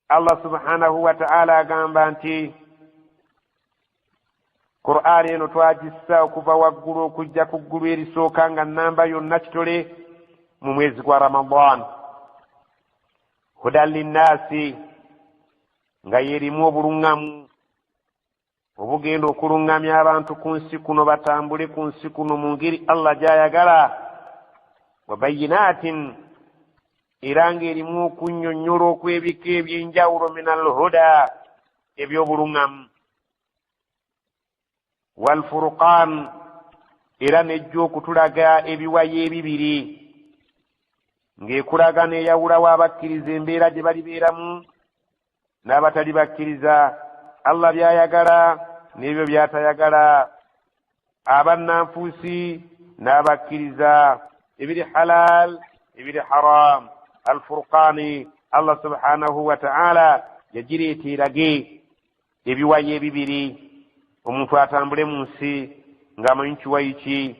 Allah subhanahu wataala agamba nti Qur'ani eno twagissa okuva waggulu okujja ku ggulu erisooka nga nnamba yonna kitole mu mwezi gwa Ramadan, hudan linnaasi, nga yerimu obuluŋŋamu obugenda okuluŋŋamya abantu ku nsi kuno, batambule ku nsi kuno mu ngeri Allah gy'ayagala, wa bayinaatin, era ng'erimu okunnyonnyola okw'ebika eby'enjawulo, min alhuda, eby'obuluŋŋamu, walfuruqaan, era nejja okutulaga ebiwayi ebibiri, ng'ekulaga n'eyawulawo abakkiriza embeera gye balibeeramu n'abatali bakkiriza, Allah by'ayagala n'ebyo by'atayagala, abannanfuusi n'abakkiriza, ebiri halal, ebiri haram. Alfurqaani, Allah subhanahu wa ta'ala yagireeta erage ebiwayi ebibiri, omuntu atambule mu nsi ng'amanyi kiwayi ki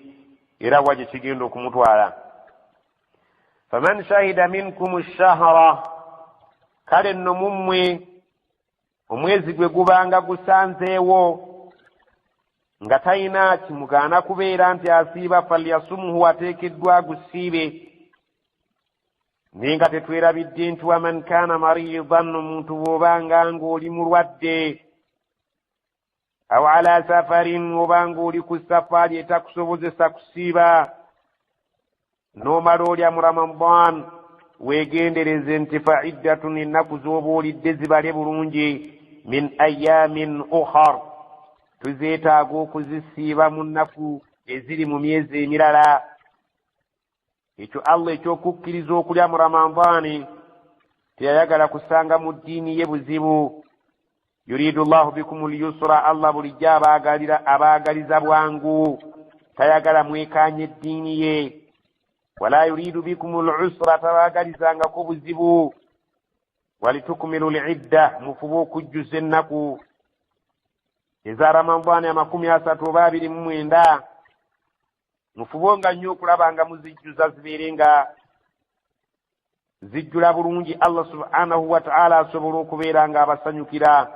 era wa gye kigenda okumutwala. Faman shahida minkum shahara, kale nno mummwe omwezi gwe gubanga gusanzeewo nga talina kimugaana kubeera nti asiiba, falyasumuhu, ateekeddwa agusiibe. Naye nga tetwerabidde nti waman kaana mariidan, omuntu bw'obanga ng'oli mulwadde, aw ala safarin, oba ng'oli ku safaari etakusobozesa kusiiba, n'omala olya mu Ramadan, weegendereze nti fa iddatun, ennaku z'oba olidde zibale bulungi, min ayamin ukhar, tuzeetaaga okuzisiiba mu nnaku eziri mu myezi emirala. Ekyo Allah ekyokukkiriza okulya mu Ramadaani teyayagala kusanga mu ddiini ye buzibu. Yuridu llahu bikum lyusra, Allah bulijjo abaagalira abaagaliza bwangu, tayagala mwekaanya eddiini ye. Wala yuridu bikum lusra, tabaagalizangako buzibu. Walitukmilu lidda, mufube okujjuza ennaku eza Ramadaani 39 oba 29, mufube nga nnyo okulaba nga muzijjuza, zibeere nga zijjula bulungi, Allah subhanahu wataala asobola okubeera nga abasanyukira.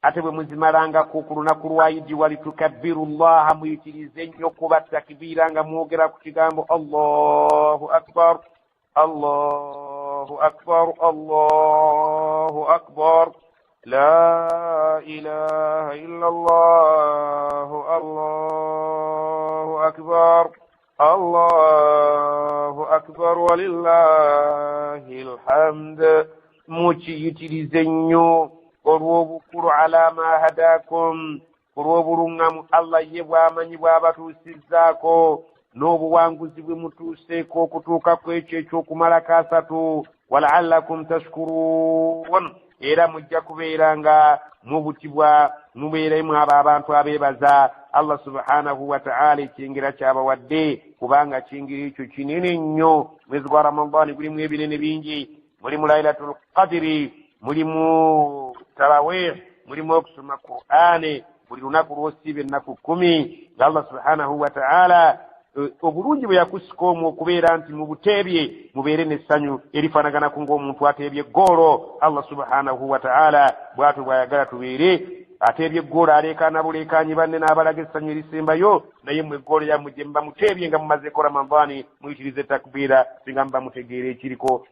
Ate bwe muzimalangako ku lunaku lwa Idi, walitukabbiru llaha, muyitirize nnyo kuba takbiira nga mwogera ku kigambo Allahu akbar, Allahu akbar, Allahu akbar, la ilaha illa Allahu, Allahu akbar, Allahu akbar, walillahi alhamd. Mukiyitirize nnyo olw'obukulu, ala ma hadakum, olw'obuluŋŋamu Allah ye bw'amanyi bw'abatuusizzaako n'obuwanguzi bwe mutuuseeko okutuuka ku ekyo ekyokumalako 30, walaallakum tashkuruun, era mujja kubeera nga mubutibwa, mubeeremu abo abantu abeebaza Allah subhanahu wataala ekyengera kyabawadde, kubanga kyengera ekyo kinene nnyo. Mwezi gwa Ramadaani gulimu ebinene bingi, mulimu Lailatul Qadiri, mulimu tarawih, mulimu okusoma Qur'ani buli lunaku lwosiiba ennaku 10, nga Allah subhanahu wataala obulungi bwe yakusika omwo okubeera nti mubuteebye mubeere n'essanyu erifaanaganaku ng'omuntu ateebye eggoolo. Allah subhanahu wataala bw'atyo bw'ayagala tubeere. Ateebye eggoolo aleekaana buleekaanyi banne n'abalaga essanyu erisembayo, naye mmwe eggoolo yammwe gye muba muteebye nga mumazeeko Ramadaani, muyitirize takbiira singa muba mutegeera ekiriko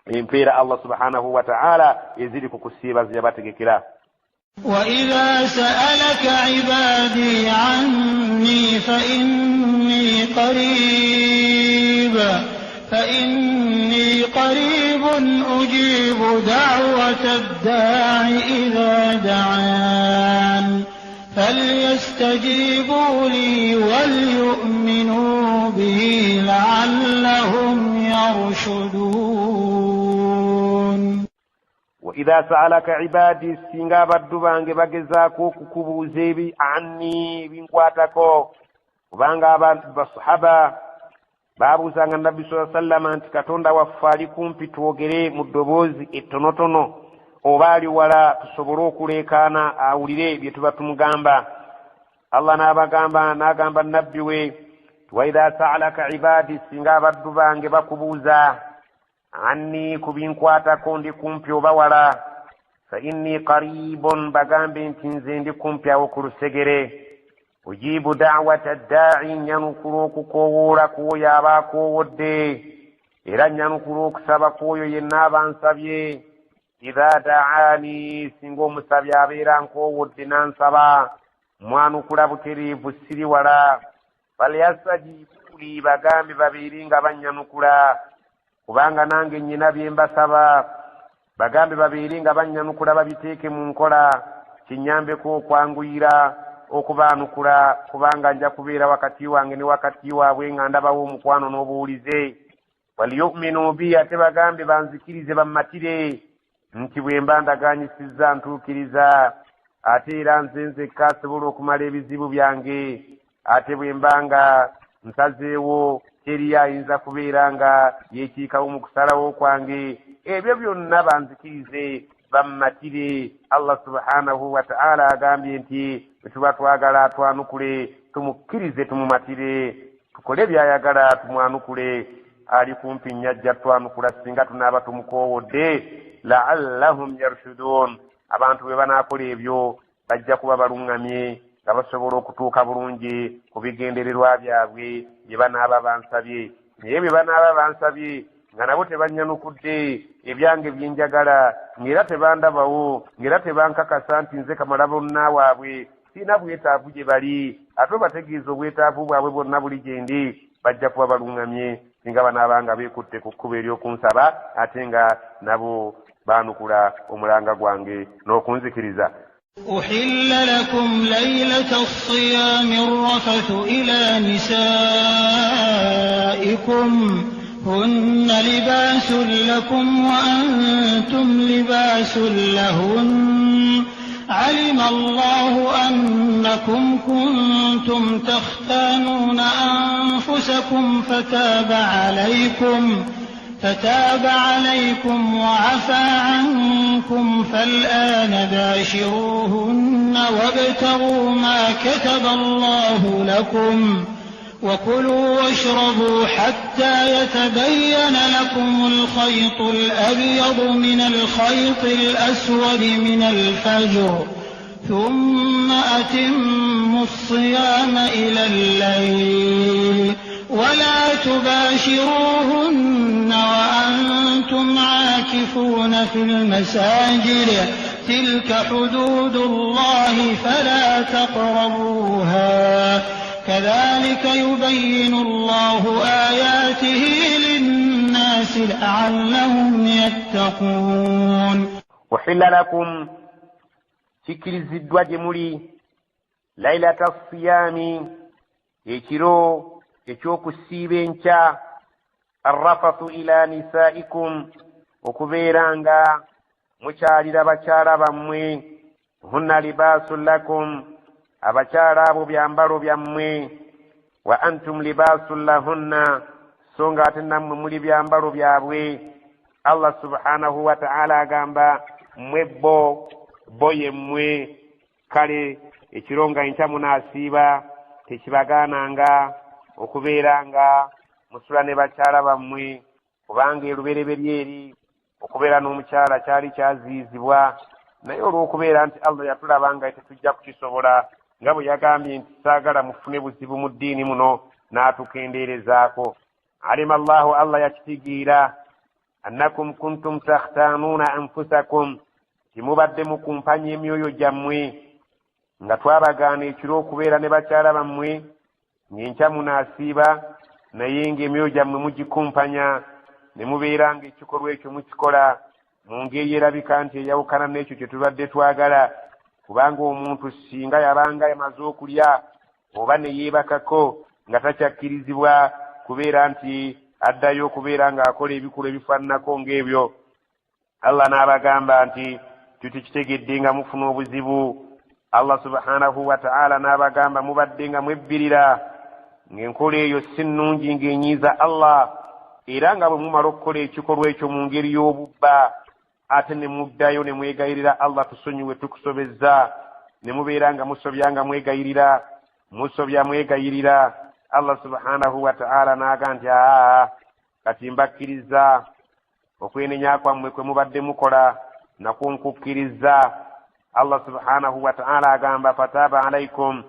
empeera Allah subhanahu wataala eziri ku kusiiba ze yabategekera. وإذا سألك عبادي عني فإني قريب أجيب دعوة الداع إذا دعان فليستجيبوا لي وليؤمنوا بي لعلهم يرشدون. وإذا سألك عبادي, singa abaddu bange bagezaako okukubuuza ebi anni, ebinkwatako, kubanga abantu basahaba baabuuzanga Nabbi saa sallama nti Katonda waffe ali kumpi twogere mu ddoboozi ettonotono, oba ali wala tusobole okuleekaana awulire bye tuba tumugamba? Allah n'abagamba, n'agamba nabbi we, waidha saalaka ibaadi, singa abaddu bange bakubuuza Anni, ku binkwatako ndi kumpi oba wala? Fa inni qaribun, bagambe nti nze ndi kumpi awo ku lusegere. Ujibu dawata ddaai, nyanukula okukoowoola kwoyo aba akoowodde, era nyanukula okusaba kwoyo yenna aba nsabye. Idha daani, singa omusabi abeera nkoowodde n'ansaba, mwanukula butereevu, siri wala. Falyastajibuuli, bagambe babeere nga bannyanukula, kubanga nange nnyina bye mbasaba. Bagambe babeere nga bannyanukula, babiteeke mu nkola, kinnyambeko okwanguyira okubaanukula, kubanga nja kubeera wakati wange ne wakati waabwe nga ndabawo omukwano n'obuwulize. Waliyuminu bi, ate bagambe banzikirize bammatire nti bwe mba ndaganyisizza ntuukiriza, ate era nze nzekka asobola okumala ebizibu byange, ate bwe mba nga nsazeewo teriyo ayinza kubeera nga yeekiikawo mu kusalawo kwange. Ebyo byonna banzikirize bammatire. Allah subhanahu wataala agambye nti bwe tuba twagala atwanukule, tumukkirize, tumumatire, tukole byayagala, tumwanukule. Ali kumpi nnyo, ajja twanukula singa tunaaba tumukoowodde. Laallahum yarshudun, abantu bwe banaakola ebyo bajja kuba baluŋŋamye nga basobola okutuuka bulungi ku bigendererwa byabwe bye banaaba bansabye. Naye bye banaaba bansabye nga nabo tebannyanukudde ebyange byenjagala, ng'era tebandabawo, ng'era tebankakasa nti nze kamala bonna waabwe, sirina bwetaavu gye bali, ate obategeeza obwetaavu bwabwe bwonna buli gye ndi, bajja kuba baluŋŋamye singa banaaba nga beekutte ku kkubo ery'okunsaba, ate nga nabo baanukula omulanga gwange n'okunzikiriza. أحل لكم ليلة الصيام الرفث إلى نسائكم هن لباس لكم وأنتم لباس لهن علم الله أنكم كنتم تختانون أنفسكم فتاب عليكم وعفى عنكم فالآن باشروهن وابتغوا ما كتب الله لكم وكلوا واشربوا حتى يتبين لكم الخيط الأبيض من الخيط الأسود من الفجر ثم أتموا الصيام إلى الليل ولا تباشروهن وأنتم عاكفون في المساجد تلك حدود الله فلا تقربوها كذلك يبين الله آياته للناس لعلهم يتقون. أحل لكم kikiriziddwa gye muli lailata siyami, ekiro ekyokusiiba enkya, arrafathu ila nisaikum, okubeera nga mukyalira bakyala bammwe, hunna libaasun lakum, abakyala abo byambalo byammwe, wa antum libaasun lahunna, so nga ate nammwe muli byambalo byabwe. Allah subhanahu wa ta'ala agamba mmwe bo bo ye mmwe. Kale ekiro nga enkya munaasiiba tekibagaananga okubeera nga musula ne bakyala bammwe, kubanga elubereberye eri okubeera n'omukyala kyali kyaziizibwa, naye olw'okubeera nti Allah yatulaba nga tetujja kukisobola, nga bwe yagambye nti saagala mufune buzibu mu ddiini muno, n'atukendeerezaako. Alima Allahu, Allah yakitegeera, annakum kuntum takhtanuuna anfusakum, timubadde mukumpanya emyoyo gyammwe, nga twabagaana ekiro okubeera ne bakyala bammwe ng'enkya munaasiiba, naye ng'emyoyo gyammwe mugikumpanya ne mubeera ng'ekikolwa ekyo mukikola mu ngeri erabika nti eyawukana n'ekyo kye tubadde twagala, kubanga omuntu singa yabanga yamaze okulya oba ne yeebakako nga takyakkirizibwa kubeera nti addayo okubeera ng'akola ebikolwa ebifaananako ng'ebyo. Allah n'abagamba nti tukitegedde nga mufuna obuzibu. Allah subhanahu wa ta'ala n'abagamba mubadde nga mwebbirira ng'enkola eyo si nnungi ng'enyiiza Allah, era nga bwe mumala okukola ekikolwa ekyo mu ngeri y'obubba ate ne muddayo ne mwegayirira Allah tusonyiwe tukusobezza, ne mubeera nga musobya nga mwegayirira, musobya mwegayirira. Allah subhanahu wa ta'ala n'aga nti aa kati mbakkiriza Okwenenya kwammwe kwe mubadde mukola nakwo nkukkiriza. Allah subhanahu wataala agamba fataaba alaikum,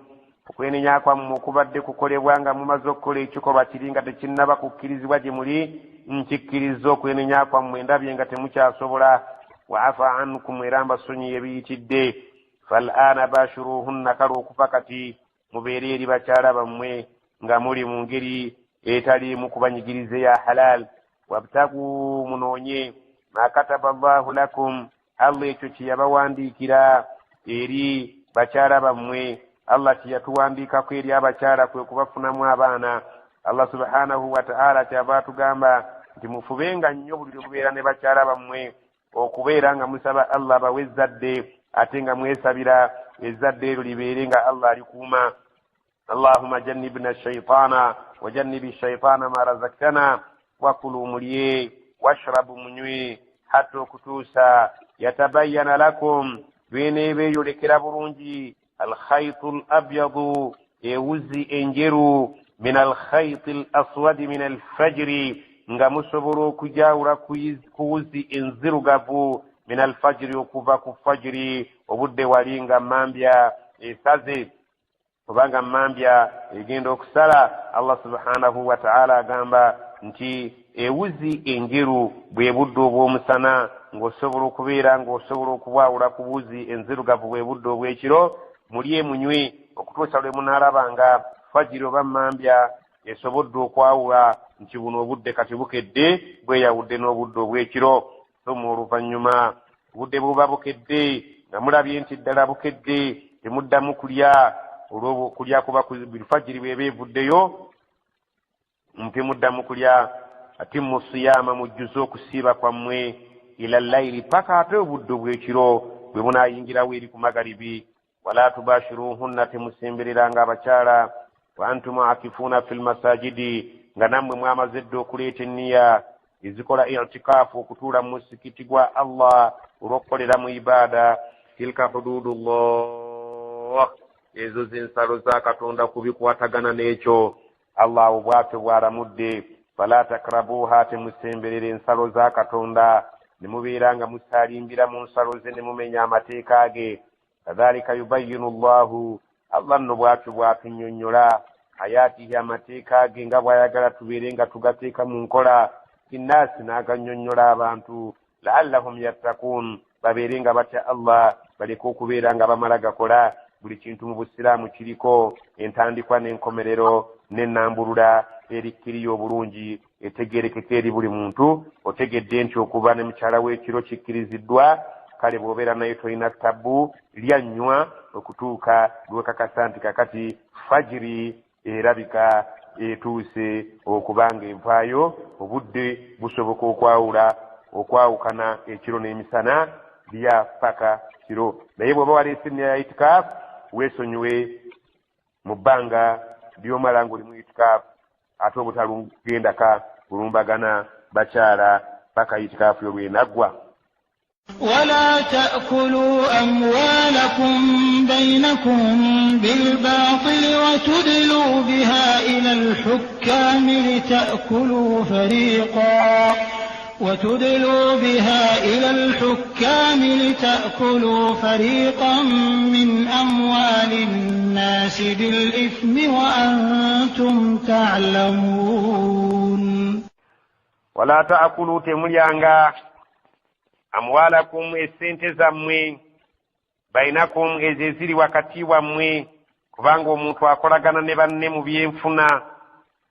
okwenenya kwammwe okubadde kukolebwa nga mumaze okukola ekikolwa kiri nga tekinnaba kukkirizibwa gye muli, nkikkiriza okwenenya kwammwe, ndabye nga temukyasobola. Wa afa ankum, era mbasonyiye ebiyitidde. Fal'ana bashiruhunna, kale okuva kati mubeere eri bakyala bammwe nga muli mu ngeri etaliimu kubanyigiriza eya halal. Wabtagu, munoonye ma kataba llahu lakum, Allah ekyo kye yabawandiikira eri bakyala bammwe. Allah kye yatuwandiikako eri abakyala kwe kubafunamu abaana. Allah subhanahu wataala kyava atugamba nti mufubenga nnyo buli lwe mubeera ne bakyala bammwe okubeera nga musaba Allah abawe ezzadde, ate nga mwesabira ezzadde eryo libeere nga Allah alikuuma. Allahuma jannibna shaitana wajannibi shaitana ma razaktana. Wakulu, mulye, washrabu, munywe, hatta okutuusa yatabayana lakum, lweneebeeyolekera bulungi, alkhaitu l abyadu, ewuzi enjeru, min alkhaiti l aswadi min alfajiri, nga musobola okujawula ku wuzi enzirugavu, min alfajiri, okuva ku fajiri, obudde wali nga mambya esaze obanga mambya egenda okusala. Allah subhanahu wataala agamba nti ewuzi enjeru bwe budde obw'omusana, ng'osobola okubeera ng'osobola okubwawula ku buzi enzirugavu bwe budde obw'ekiro. Mulye munywe okutuusa lwe munaalaba nga fajiri oba mambya esobodde okwawula nti buno obudde kati bukedde, bweyawudde n'obudde obw'ekiro. Thumma, oluvannyuma obudde buba bukedde nga mulabye nti ddala bukedde, temuddamu kulya olw'okulya kuba fajiri bw'eba evuddeyo, temuddamu kulya. Atimmu siyama, mujjuze okusiiba kwammwe, ila layiri, paka ate obudde obw'ekiro bwe bunaayingirawo eri ku magaribi. Wala tubashiruhunna, temusembereranga abakyala, wa antum akifuuna fi lmasajidi, nga nammwe mwamaze dda okuleeta enniya ezikola itikaafu, okutuula mu musikiti gwa Allah olw'okukolera mu ibaada. Tilka hududullah, ezo z'ensalo za Katonda ku bikwatagana n'ekyo. Allah awo bw'atyo bw'alamudde. Fala takrabuha, temusemberera ensalo za Katonda ne mubeera nga musaalimbira mu nsalo ze ne mumenya amateeka ge. Kadhalika yubayinu llahu, Allah nno bw'atyo bw'atunnyonnyola ayatihi, amateeka ge nga bw'ayagala tubeere nga tugateeka mu nkola, linnaasi, n'agannyonnyola abantu, laallahum yattakuun, babeere nga batya Allah, baleke okubeera nga bamala gakola buli kintu. Mu busiraamu kiriko entandikwa n'enkomerero n'ennambulula erikkiriyo obulungi etegerekeka eri buli muntu. Otegedde nti okuba ne mukyala w'ekiro kikkiriziddwa, kale bw'obeera naye tolina tabu, lya, nnywa okutuuka lwekakasa nti kakati fajiri erabika etuuse okuba nga evaayo, obudde busoboka okwawula okwawukana ekiro n'emisana, lya paka kiro. Naye bw'oba waleese enniya ya itikaafu, weesonyiwe mu bbanga ly'omala ng'oli mu itikaafu, ate obutalugendaka kulumbagana bakyala paka itikaafu yo lwenaggwa. ولا تأكلوا أموالكم بينكم بالباطل وتدلوا بها إلى الحكام لتأكلوا فريقا من أموال الناس بالإثم وأنتم تعلمون. ولا تأكلوا, temulyanga, amwalakum, esente zammwe, bainakum, ezo eziri wakati wammwe, kubanga omuntu akolagana ne banne mu byenfuna,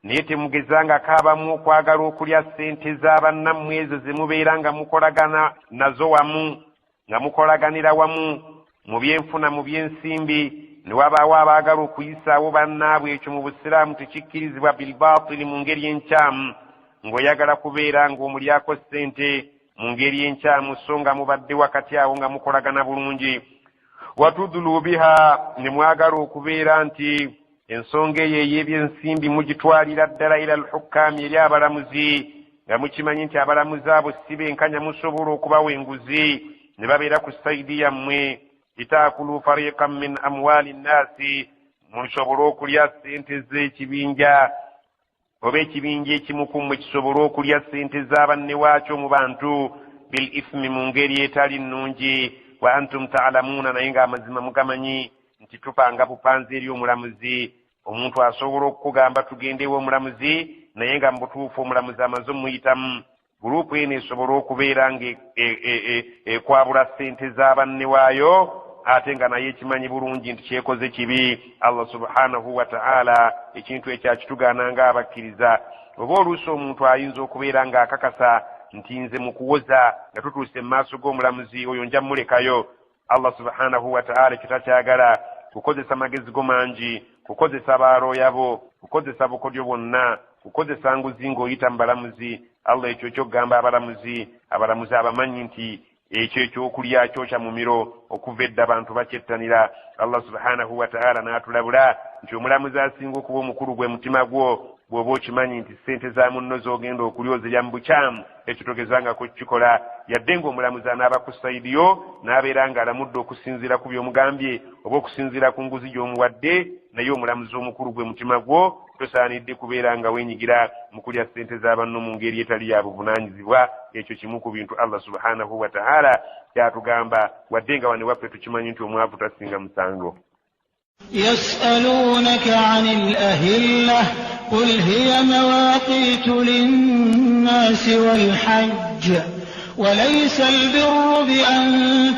naye temugezangako abamu okwagala okulya sente z'abannammwe ezo ze mubeera nga mukolagana nazo wamu, nga mukolaganira wamu mu byenfuna, mu byensimbi, ne wabaawo abaagala okuyisaawo bannaabwe. Ekyo mu busiraamu tekikkirizibwa. Bilbatili, mu ngeri enkyamu, ng'oyagala kubeera ng'omulyako ssente mu ngeri enkyamu, so nga mubadde wakati awo nga mukolagana bulungi. Watudulu biha, ne mwagala okubeera nti ensonga eyo ey'ebyensimbi mugitwalira ddala, ila alhukkaami, eri abalamuzi, nga mukimanyi nti abalamuzi abo si benkanya, musobola okubawa enguzi ne babeera ku side yammwe. Litaakulu fariqan min amwali nnaasi, musobole okulya ssente z'ekibinja. Oba ekibinja ekimu ku mmwe kisobole okulya ssente za banne waakyo mu bantu bil ithmi, mu ngeri etali nnungi, wa antum taalamuuna, naye ng'amazima mugamanyi nti tupanga bupanzi eri omulamuzi. Omuntu asobola okukugamba tugende ew'omulamuzi, naye nga mu butuufu omulamuzi amaze omuyitamu. Gurupu eno esobole okubeera nga ekwabula ssente za banne waayo, ate nga naye ekimanyi bulungi nti kyekoze kibi. Allah subhanahu wataala ekintu ekyo akitugaana ng'abakkiriza. Oba oluusi omuntu ayinza okubeera ng'akakasa nti nze mu kuwoza nga tutuuse mu maaso g'omulamuzi oyo nja mmulekayo. Allah subhanahu wataala ekyo takyagala. Kukozesa magezi go mangi, kukozesa baalooya bo, kukozesa bukodyo bwonna, kukozesa nguzi ng'oyita mu balamuzi. Allah ekyo kyokugamba abalamuzi, abalamuzi abamanyi nti ekyo ekyokulya kyokya mumiro okuva edda abantu bakyettanira. Allah subhanahu wataala n'atulabula nti omulamuzi asinga okuba omukulu gwe mutima gwo. Bw'oba okimanyi nti ssente za munno z'ogenda okulya ozirya mu bukyamu, ekyo togezangako kukikola, yadde ng'omulamuzi anaaba ku sayidi yo n'abeera ng'alamudde okusinziira ku by'omugambye oba okusinziira ku nguzi gy'omuwadde, naye omulamuzi omukulu gwe mutima gwo. Tosaanidde kubeera nga weenyigira mu kulya ssente za banno mu ngeri etali ya buvunaanyizibwa. Ekyo kimu ku bintu Allah subhanahu wataala kyatugamba, wadde nga wano waffe tukimanyi nti omwavu tasinga musango. يسألونك عن الأهلة قل هي مواقيت للناس والحج وليس البر بأن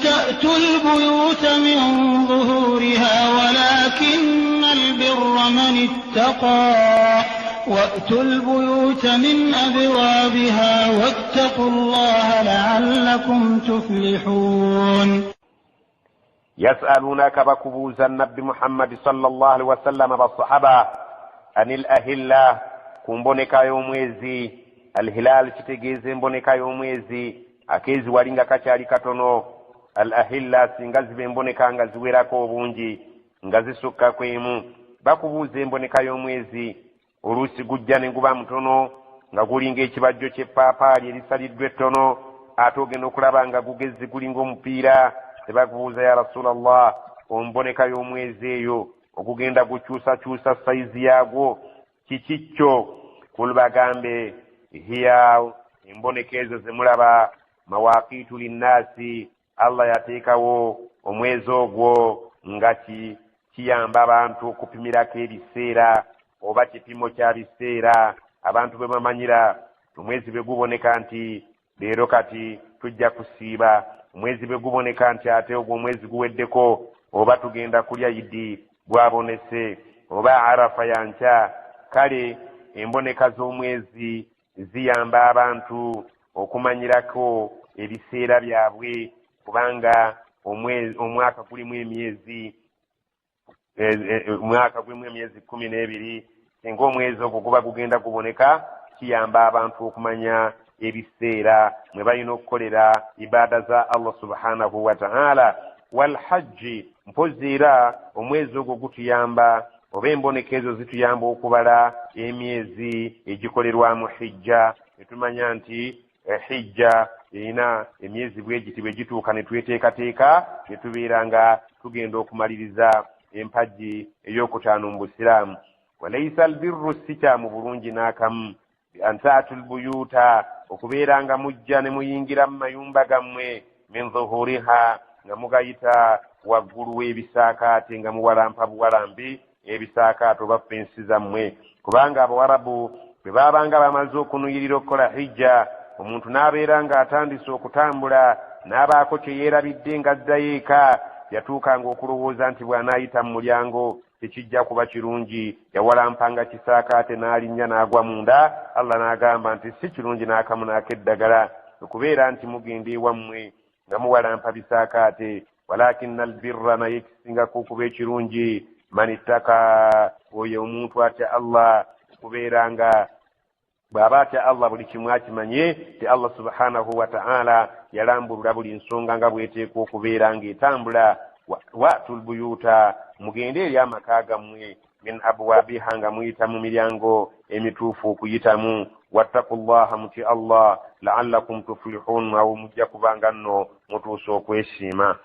تأتوا البيوت من ظهورها ولكن البر من اتقى وأتوا البيوت من أبوابها واتقوا الله لعلكم تفلحون. Yasalunaka, bakubuuza Nabbi Muhammadi sallallahu alaihi wasallama basahaba, anil ahilla, ku mboneka y'omwezi. Alhilal kitegeeza emboneka y'omwezi, akeezi wali nga kakyali katono. Al ahilla singa ziba emboneka nga ziwerako obungi, nga zisukka emu. Bakubuuza emboneka y'omwezi. Oluusi gujja ne guba mutono nga gulinga ekibajjo ky'eppaapaali erisaliddwa ettono, ate ogenda okulaba nga gugezi gulinga omupiira. Tebakubuuza ya Rasulallah omboneka y'omwezi eyo ogugenda gukyusakyusa sayizi yaagwo kiki kyo? Kul, bagambe, hiya, emboneka ezo zemulaba, mawaqiitu linnaasi, Allah yateekawo omwezi ogwo nga ki kiyamba abantu okupimirako ebiseera oba kipimo kya biseera abantu bwe bamanyira omwezi bwe guboneka nti leero kati tujja kusiiba, omwezi bwe guboneka nti ate ogwo omwezi guweddeko oba tugenda kulya Idi gwabonese oba Arafa yankya. Kale emboneka z'omwezi ziyamba abantu okumanyirako ebiseera byabwe, kubanga omwaka gulimu emyezi, omwaka gulimu emyezi 12. Singa omwezi ogwo guba gugenda guboneka, kiyamba abantu okumanya ebiseera mwe balina okukolera ibaada za Allah subhanahu wataala. Walhajji, mpozi era omwezi ogwo gutuyamba oba emboneka ezo zituyamba okubala emyezi egikolerwamu hijja, ne tumanya nti hijja erina emyezi bwe giti. Bwe gituuka ne tweteekateeka ne tubeera nga tugenda okumaliriza empagi ey'okutaano mu busiraamu. Walaisa albirru, si kyamu bulungi n'akamu, bi an taatu lbuyuuta, okubeera nga mujja ne muyingira mu mayumba gammwe, min zuhuriha, nga mugayita waggulu w'ebisaakaate, nga muwalampa buwalambi ebisaakaate oba fensi zammwe. Kubanga Abawarabu bwe baabanga bamaze okunuyirira okukola hijja, omuntu n'abeera ng'atandise okutambula n'abaako kye yeerabidde ng'addayo eka, yatuukanga okulowooza nti bw'anaayita mu mulyango tekijja kuba kirungi, yawalampanga kisaakaate n'alinnya n'agwa munda. Allah n'agamba nti si kirungi n'akamu n'akeddagala okubeera nti mugenda ewammwe nga muwalampa bisaakaate. Walakina albirra, naye ekisingako okuba ekirungi, man ittaka, oyo omuntu atya Allah. Okubeera nga bw'aba atya Allah buli kimu akimanye ti Allah subhanahu wataala yalambulula buli nsonga nga bweteekwa okubeera ng'etambula. Watu lbuyuuta, mugende eri amaka gammwe, min abwabiha, nga muyita mu miryango emituufu okuyitamu. Wattaku llaha, mutye Allah, laallakum tuflihun, awo mujja kubanga nno mutuuse okwesiima.